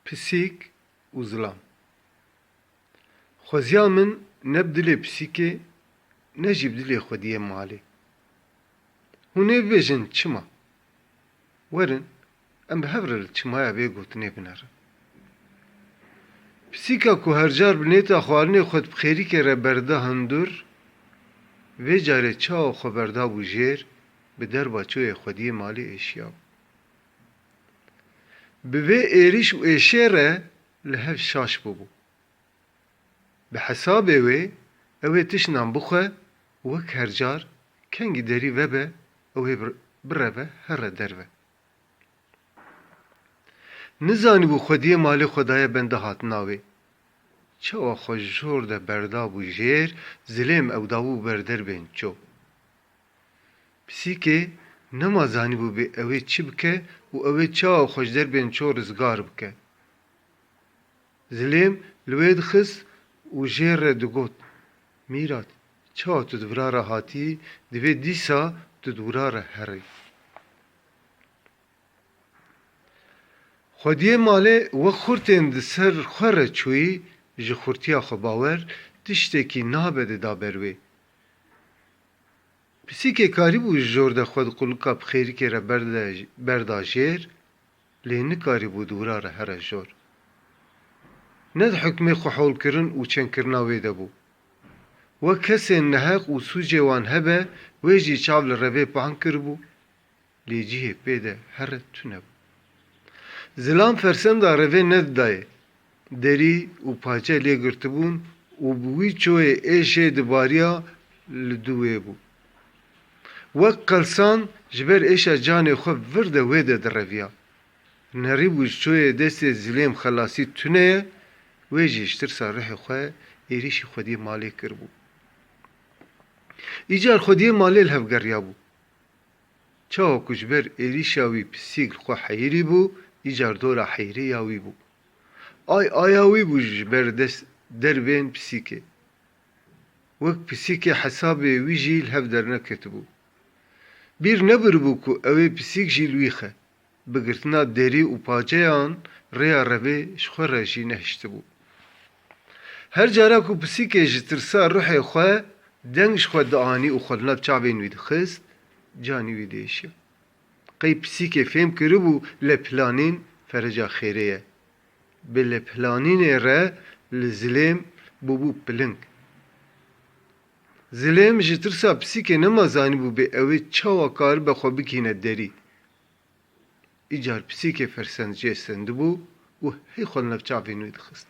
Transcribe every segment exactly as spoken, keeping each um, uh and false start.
Pisîk û zilam. Xweziya min ne bi dilê pisîkê, ne jî bi dilê xwediyê malê. Hûn ê bibêjin çima? Werin, em bi hev re li çimaya vê gotinê binerin. Pisîka ku her car bi nêta xwarinê xwe di bi xêrîkê re berda hundir, vê carê çawa xwe berdabû jêr, bi derba çoyê xwediyê malê êşiyabû. Bi vê êrîş û êşê re li hev şaş bûbû. Bi hesabê wê, ew ê tiştan bixwe, wek her car, kengî derî vebe, ew ê bir-, bireve here derve. Nizanîbû xwediyê malê xwe daye benda hatina wê. Çawa xwe ji jor de berdabû jêr, zilêm ew dabû ber derbên ço. Pisîkê nema zanîbû bê ew ê çi bike û ew ê çawa xwe ji derbên ço rizgar bike. Zilêm li wê dixist û jêr re digot, Mîrat, çawa tu di vira re hatî, divê dîsa tu di wira re herî. Xwediyê malê wek xurtên di ser xwe re çûyî, ji xurtiya xwe bawer, tiştekî nabe dida ber wê. Pisîkê karîbû ji jor de xwe di qulika bi xêrikê re berde, berda jêr, lê nikarîbû di wira re here jor. Ne di hukmê xwe holkirin û çengkirina wê de bû. Wek kesên neheq û sûcê wan hebe, wê jî çav li revê pan kiribû. Lê cihê pê de here tune bû. Zilam fersenda revê nedidayê. Derî û pace lê girtibûn û bi wî çoyê êşê dibariya li dû wê bû. Wek qelsan ji ber êşa canê xwe vir de wê de direviya. Nerîbû ji çoyê destê zilêm xelasî tune ye, wê jî ji tirsa ruhê xwe êrîşî xwediyê malê kiribû. Îcar xwediyê malê li hev geriyabû. Çawa ku ji ber êrîşa wî pisîk li xwe heyirî bû, îcar dora heyirê ya wî bû. Ay aya wî bû ji ber dest derbên pisîkê. Wek pisîkê hesabê wî jî li hev derneketibû. Bîr nebiribû ku ew ê pisîk jî li wî xe. Bi girtina derî û paceyan rêya revê ji xwe re jî nehiştibû. Her cara ku pisîkê ji tirsa ruhê xwe deng ji xwe dianî û xwe li nav çavên wî dixist, canî wî diêşiya. Qey pisîkê fêm kiribû leplanîn fereca xêrê ye. Bi leplanînê re li zilêm bûbû piling. Zilêm ji tirsa pisîkê nema zanîbû bê ew ê çawa karibe xwe bigihîne derî. Îcar pisîkê fersend jê sendibû û hey xwe li nav çavên wî dixist.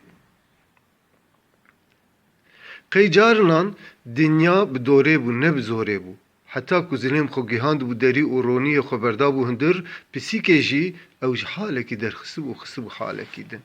Qey carinan dinya bi dorê bû, ne bi zorê bû. Heta ku zilêm xwe gihandibû derî û roniyê xwe berdabû hundir, pisîkê jî ew ji halekî derxistibû û xistibû halekî din.